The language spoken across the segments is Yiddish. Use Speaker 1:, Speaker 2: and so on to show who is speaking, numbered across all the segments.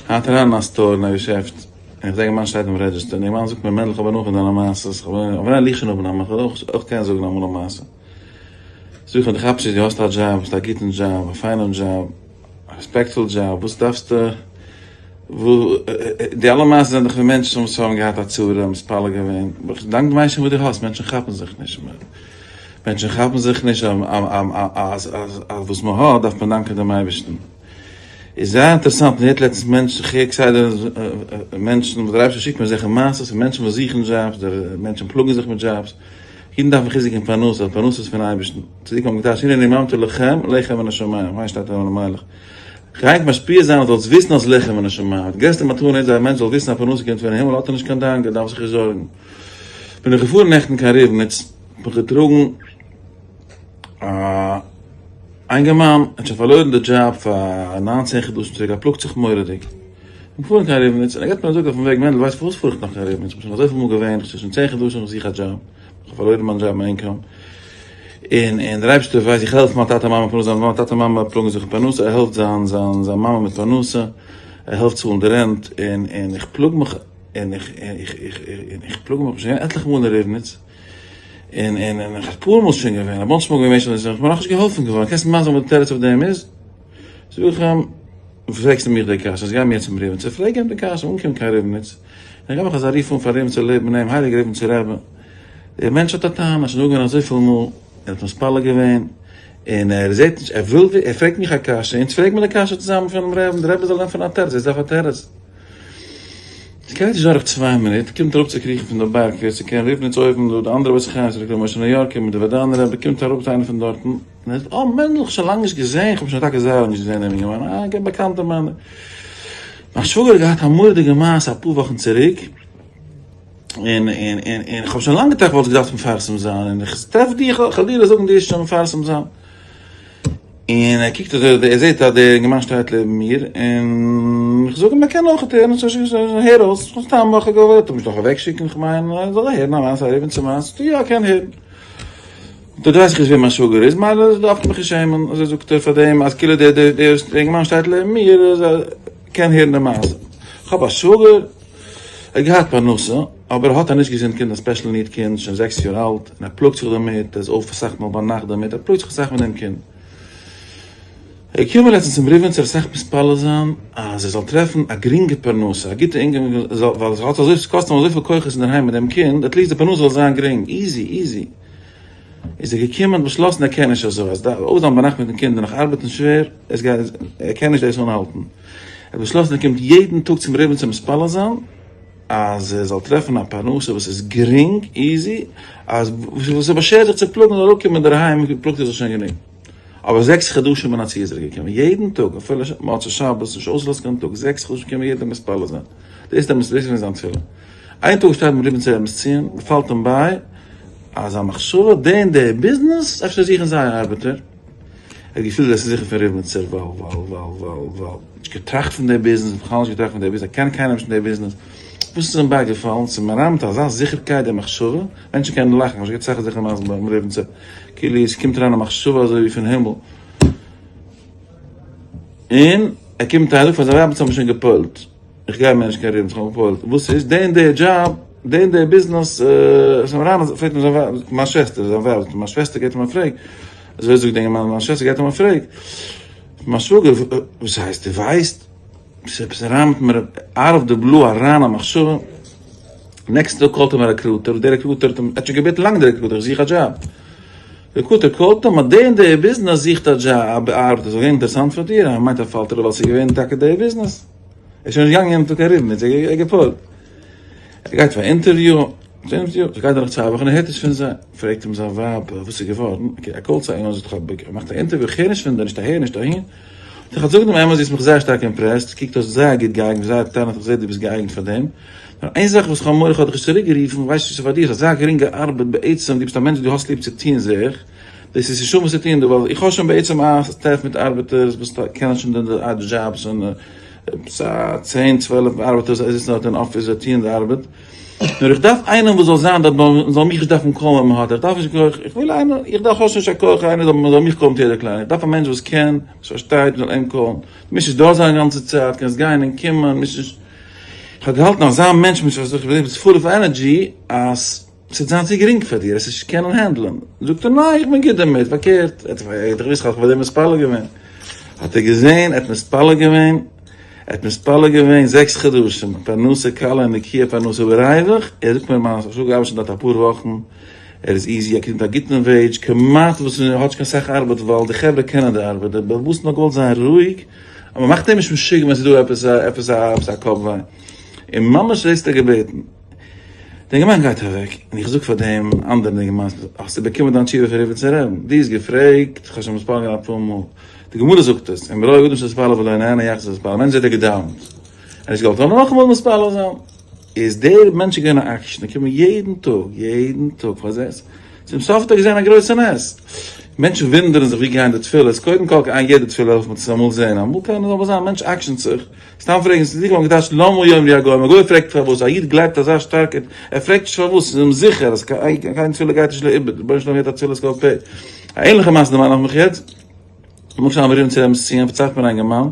Speaker 1: היינט אריין אין א store אין א געשעפט, און איך זעה א מאן שטייט ביים register, און דער מאן זאגט מיר מענדל איך האב הנאה פון דיינע מעשות, איך האב הנאה ליך שוין האבן א מעשה, איך וויל אויך קענען זאגן אמאל א מעשה. זאג איך אים דו כאפסט נישט, דו האסט א דזשאב, האסט א גוטן דזשאב, א פיינעם דזשאב, א respectful דזשאב, וואס דארפסטו, די אלע מעשות זענען דאך פון מענטשן וואס האבן געהאט א צרה, מתפלל געווען, דאנק דעם אייבערשטן וואס דו האסט, מענטשן כאפן זיך נישט, מענטשן כאפן זיך נישט אז וואס מען האט דארף מען דאנקען דעם אייבערשטן. איז זייער אינטערעסאנט, מען הערט לעצטנס מענטשן, איך הער כסדר מענטשן וואס דער אייבערשטער שיקט מיר אזעלכע מעשות פון מענטשן וואס זוכן דזשאבס, מענטשן פלאגן זיך מיט דזשאבס, אידן דארפן חיזוק אין פרנסה, פרנסה איז פון אייבערשטן, צדיקים האבן געטייטשט הנני ממטיר לכם לחם מן השמים, היי שטייט אין אלימלך, כ'גיי ענק משפיע זיין אז זאלסט וויסן אז לחם מן השמים, די גרעסטע מתנה איז אז א מענטש זאל וויסן אז פרנסה קומט פון הימל האט ער נישט קיין דאגה, דארף זיך נישט זארגן. בין איך געפארן נעכטן קיין ריבניץ, האב איך געטראגן א אינגערמאן, האט שוין פארלוירן די דזשאב פאר 19 חדשים צוריק, ער פלאגט זיך מורא'דיג. כ'בין געפארן קיין ריבניץ, און ער געבט מיר א זאג אויפן וועג, מענדל ווייסט פארוואס פאר איך נאך קיין ריבניץ, כ'בין שוין אזויפיל מאל געווען, כ'זיץ שוין צען חדשים איך זוך א דזשאב, כ'האב פארלוירן מיין דזשאב מיין income, און און דער אייבערשטער ווייסט איך העלף מיין טאטע מאמע פרנסה, מיין טאטע מאמע פלאגן זיך מיט פרנסה, ער העלפט זיין זיין זיין מאמע מיט פרנסה, ער העלפט צאלן די rent, און און איך פלאג מיך, און איך איך איך און איך פלאג מיך, כ'בין שוין געווען עטליכע מאל אין ריבניץ, און און און איך אפאר מאל שוין געווען, א bunch מאל געווען שוין, איך בין נאכנישט געהאלפן געווארן, קענסט מיר מסביר זיין וואס די תירוץ אויף דעם איז? זאג איך אים, פרעגסטו מיך די קשיא, אז גיי מיר צום ריבניצער, פרעג אים די קשיא, אנקומען קיין ריבניץ, און איך גיב מיך אזא רוף אן פאר ריבניצער לעבן אים, הייליגער ריבניצער רבי, דער מענטש האט א טענה, שוין דא געווען אזויפיל מאל, ער האט מתפלל געווען, און ער זעט נישט, ער וויל, ער פרעגט מיך א קשיא, אונז פרעג מיר די קשיא צוזאמען פונעם רבי'ן, דער רבי זאל ענטפערן א תירוץ, ער דארף א תירוץ. עס גייט נישט דורך צוויי מינוט, קומט אראפ צו קריכן פון די בארג, ווער ס'קען ריבניץ אויבן דא, די אנדערע בית החיים, ס'ליגט ר' משה ניו יארקער מיט די ווערדאנער רבי, קומט אראפ איינער פון דארטן, און ער זאגט, אה מענדל, כ'האב שוין לאנג נישט געזען, כ'האב שוין טאקע זייער לאנג נישט געזען דעם אינגערמאן, א גוט באקאנטער מיינער. מיין שוואגער האט געהאט א מורא'דיגע מעשה אפאר וואכן צוריק, און און און און כ'האב שוין לאנג געטראכט וואלסט געדארפט מפרסם זיין, און איך טרעף דיך, כ'וועל דיר זאגן דו וועסט שוין מפרסם זיין. און ער קוקט אזוי, ער זעט אז דער אינגערמאן שטייט לעבן מיר, און איך זאג אים ער קען אויך הערן, הער אויס, סתם איך האב געוואלט אים נישט נאך אוועקשיקן, כ'מיין ער זאל הערן א מעשה, אריבער צום מעשה, יא ער קען הערן. דו ווייסט נישט ווער מיין שוואגער איז, מילא דארף איך מיך נישט שעמען, אזוי זאגט ער פאר דעם אז כאילו דער דער דער אינגערמאן שטייט לעבן מיר, אז ער קען הערן די מעשה. איך האב א שוואגער, ער האט געהאט פרנסה, אבער ער האט א נישט געזונט קינד, א special need קינד, שוין זעקס יאר אלט, און ער פלאגט זיך דערמיט, ער איז אויף אסאך מאל ביינאכט דערמיט, ער פלאגט זיך אסאך מיט דעם קינד. ער איז געקומען לעצטנס צום ריבניצער אסאך מתפלל זיין אז ער זאל טרעפן א גרינגע פרנסה, א גוטע אינגערמאן, ווייל עס האט אזוי, עס קאסט אים אזויפיל כוחות אינדערהיים מיט דעם קינד, at least די פרנסה זאל זיין גרינג, easy, easy. איז ער געקומען האט באשלאסן ער קען נישט אזוי, אז אויפזיין ביינאכט מיטן קינד און נאך ארבעטן שווער, עס גייט, ער קען נישט דאס אנהאלטן. ער האט באשלאסן ער קומט יעדן טאג צום ריבניצער מתפלל זיין, אז ער זאל טרעפן א פרנסה וואס איז גרינג, easy, אז וואס איז באשערט זיך צו פלאגן זאל אראפקומען אינדערהיים, פלאגט ער זיך שוין גענוג. אבער זעקס חדשים אין א צי איז ער געקומען יעדן טאג, אפילו מוצאי שבת, נישט אויסגעלאזט קיין טאג, זעקס חדשים קומען יעדן טאג מתפלל זיין. דאס איז געווען זיין תפילה. איין טאג שטייט מען ריבניצער רבינ'ס ציון, פאלט אים ביי אז א מחשבה, די און די ביזנעס, אפשר זוכן זיי א ארבעטער. ער האט געפילט אז עס איז זיכער פון ריבניצער, ווייל ווייל ווייל ווייל ווייל נישט געטראכט פון די ביזנעס, בכלל נישט געטראכט פון די ביזנעס, ער קען קיינעם נישט אין די ביזנעס. וואס איז אים בייגעפאלן? ס'איז אים אריין מיט אזא זיכערקייט די מחשבה, מענטשן קענען לאכן, כ'האב שוין געהערט אסאך אזעלכע מעשות ביים ריבניצער, כאילו עס קומט אריין א מחשבה אזוי ווי פון הימל, און ער קומט אהיים זאגט פאר זיין ווייב אונז האבן שוין גע'פועל'ט, איך גיי מער נישט קיין ריבניץ, איך האב גע'פועל'ט, וואס איז? די און די דזשאב, די און די ביזנעס, עס איז אריין, פרעגט אים זיין ווייב, מיין שוועסטער, זיין ווייב, מיין שוועסטער געבט אים א פרעג, אזוי זאגט די אינגערמאן, מיין שוועסטער געבט אים א פרעג, מיין שוואגער, וואס הייסט דו ווייסט? ס'איז עפעס אריין מיט מיר out of the blue אריין א מחשבה, נעקסטע טאג call ט אים א recruiter, דער recruiter האט אים, ער האט שוין געבעטן לאנג דער recruiter, איך זוך א דזשאב, recruiter call ט אים אז די און די ביזנעס זוכט א דזשאב, א ארבעטער, ס'זאל געווען אינטערעסאנט פאר דיר, ער מיינט ער פאלט אראפ ווייל ס'איז געווען טאקע די ביזנעס, ער איז שוין נישט געגאנגען יענעם טאג קיין ריבניץ, ער האט געפועלט, ער גייט פאר אינטערוויו, ס'גייט דורך צוויי וואכן ער הערט נישט פון זיי, פרעגט אים זיין ווייב וואס איז געווארן, okay ער call ט זיי און זאגט איך האב געמאכט א אינטערוויו, איך הער נישט פון דיר, נישט אהער נישט אהין. איך וועל זאגן דעם אמת, דו האסט מיך זייער שטארק impressed, קוקט אויס זייער גוט געאייגנט, זייער talented, איך זע דו ביסט געאייגנט פאר דעם. נאר איין זאך וואס איך האב מורא איך האב דיך נישט צוריק גערופן, ווייס נישט צו ס'איז פאר דיר, ס'איז אזא גרינגע ארבעט בעצם, דו ביסט א מענטש דו האסט ליב צו טון זיך, דאס איז נישטא וואס צו טון דא, ווייל איך האב שוין בעצם א staff מיט ארבעטערס וואס קענען שוין די דזשאבס און. עפעס א צען צוועלף ארבעטערס זיצן דארט אין אפיס זיי טוען די ארבעט, נאר איך דארף איינעם וואס זאל זיין דארט ביי מיר, זאל מיך נישט דארפן call ן ווען מען האט, איך דארף נישט כח, איך וויל איינער, איך דארף כאטש נישט א כח איינער זאל זאל מיך call ן צו יעדע קליינע, איך דארף א מענטש וואס קען, וואס פארשטייט, מען זאל אים call ן, דו מוזט נישט דארט זיין די גאנצע צייט, קענסט גיין און קומען, מוזט נישט, איך האב געהאלטן אזא מענטש מיט וואס איך בין full of energy אז ס'וועט זיין צו גרינג פאר דיר עס נישט קענען handle ען, זאגט ער ניין איך בין גוט דערמיט, פארקערט, ער האט דאך געוואוסט איך האב פאר דעם מתפלל געווען, האט ער געזען, ער האט מתפלל געווען, ער האט מתפלל געווען זעקס חדשים, פרנסה קלה און נקיה פרנסה בריווח, ער זאגט מיר מיין שוואגער ארבעט שוין דארט אפאר וואכן, ער איז easy, ער קריגט א גוטן וועידזש, כמעט וואס ער האט נישט קיין סאך ארבעט ווייל די חברה קענען די ארבעט, דער בעל הבית האט נאר געוואלט זיין רואיג, אז מען מאכט אים נישט משוגע ווען ס'איז דא עפעס עפעס א קאפ וויי, און ממש דאס האט ער געבעטן. דער אינגערמאן גייט אוועק, און איך זאג פאר דעם אנדערן אינגערמאן, האסטו באקומען דיין תשובה פון ריבניצער רבי'ן? דו האסט געפרעגט, איך האב שוין מתפלל געווען אפאר מאל. די גמרא זאגט עס, אם רואה אדם שהתפלל ולא נענה יחזור ויתפלל, א מענטש זעט ער געדאווענט, ער האט נישט געוואלט זאל ער נאכאמאל מתפלל זיין. איז דער מענטש געווען א עקשן, ער קומט יעדן טאג, יעדן טאג פאר זעס, צום סוף האט ער געזען א גרויסע נס. מענטשן וואונדערן זיך ווי גייען די תפילות, קודם כל איין יעדע תפילה העלפט מען צו אמאל זען, אמאל קען עס אבער זיין א מענטש עקשנ'ט זיך, סתם פרעגן, ס'איז זיכער געווארן געטייטשט למה יאמרו הגוים, א גוי פרעגט פארוואס, א איד גלייבט אזא שטארקייט, ער פרעגט נישט פארוואס, ס'איז אים זיכער אז קיין תפילה גייט נישט לאיבוד, רבונו של עולם הערט א תפילת כל פה. א ענליכע מעשה דערמאן איך מיך יעצט, למשל ביים ריבניצער רבינ'ס ציון, פארציילט מיר א אינגערמאן,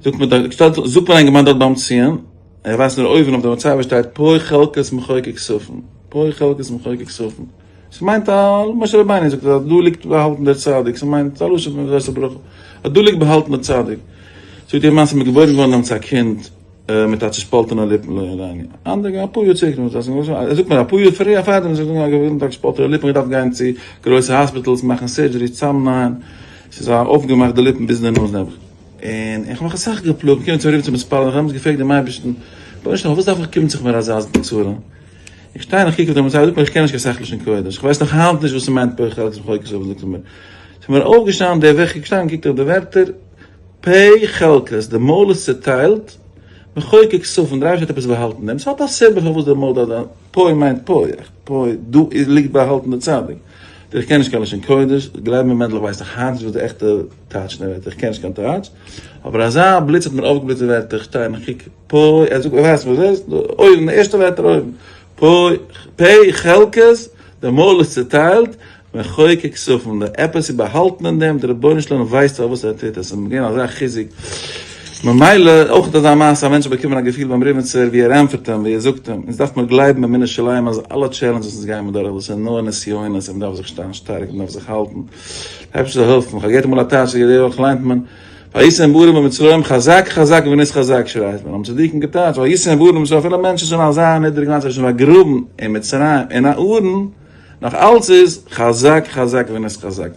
Speaker 1: זאגט מיר דארט, זאגט מיר א אינגערמאן דארט ביים ציון, ער ווייסט נאר אויבן אויף די מצבה שטייט פה חלקת מחוקק ספון, פה חלקת מחוקק ספון. ס'מיינט א, משה רבינו זאגט אז דא ליגט באהאלטן דער צדיק, ס'מיינט א לשון פון וזאת הברכה, אז דא ליגט באהאלטן דער צדיק. זאגט די מעשה, מ'איז געבוירן געווארן דעמאלטס א קינד מיט א צושפאלטענע ליפן לא עלינו, אנדערע אפאר יאר צוריק, ער זאגט מיר אפאר יאר פריער פארדעם איז ער געווארן מיט א צושפאלטענע ליפן, געדארפט גיין צו גרויסע hospitals מאכן surgery צאמנייען, ס'איז אויפגעמאכט די ליפן ביז די נאז נעבעך. און איך האב מיך אסאך געפלאגט, געקומען צום רבי'ן צו מתפלל, איך האב דעמאלטס געפרעגט דעם אייבערשטן, רבונו של עולם פארוואס דארף איך קומען זיך מיר אזא צרה? איך שטיי און איך קוק אויף דעם מצבה, זאגט מיר איך קען נישט קיין סך לשון קודש, איך ווייס נאך היינט נישט וואס ס'מיינט פה חלקת מחוקק ספון, זאגט ער מיר, ס'איז מיר אויפגעשטאנען דער וועכער געשטאנען און געקוקט אויף די ווערטער, פה חלקת, די מויל איז צוטיילט, מחוקק שפם, דער אייבערשטער האט עפעס באהאלטן אין דעם, ס'האט א סיבה פארוואס דער מויל דארף זיין, פה מיינט פה, פה, דא איז ליגט באהאלטן דער צדיק, איך קען נישט קיין לשון קודש, גלייב מיר מענדל איך ווייס נאך היינט נישט וואס די עכטע טייטש פון די ווערטער, איך קען נישט קיין טייטש, אבער אזא בליץ האט מיר אויפגעבליצט די ווערטער, איך שטיי און איך קוק, פה, ער זאגט, ווייסט וואס איז? אויבן, די ערשטע ווערטער אויבן, פה, פה חלקת, די מויל איז צוטיילט, מחוקק ספון, די עפעס איז באהאלטן אין דעם, דער רבונו של עולם ווייסט פארוואס ער טוט עס, עס איז געווען אזא חיזוק, ממילא אויך אזא מעשה, א מענטש האט באקומען א געפיל ביים ריבניצער ווי ער ענטפערט אים, ווי ער זאגט אים, אונז דארף מיר גלייבן באמונה שלימה אז אלע challenges אונז גייען מיר דורך, דאס איז נאר נסיונות און מען דארף זיך שטיין שטארק, מען דארף זיך האלטן, דער אייבערשטער זאל העלפן, איך האב געהערט אמאל א טייטש, די וואך ליינט מען, וישם בארון במצרים חזק חזק ונתחזק שרייט מען, האבן צדיקים געטייטשט, וישם בארון במצרים אפילו א מענטש איז שוין אזא נידריג מצב שוין באגראבן אין מצרים אין א ארון, נאך אלץ איז חזק חזק ונתחזק.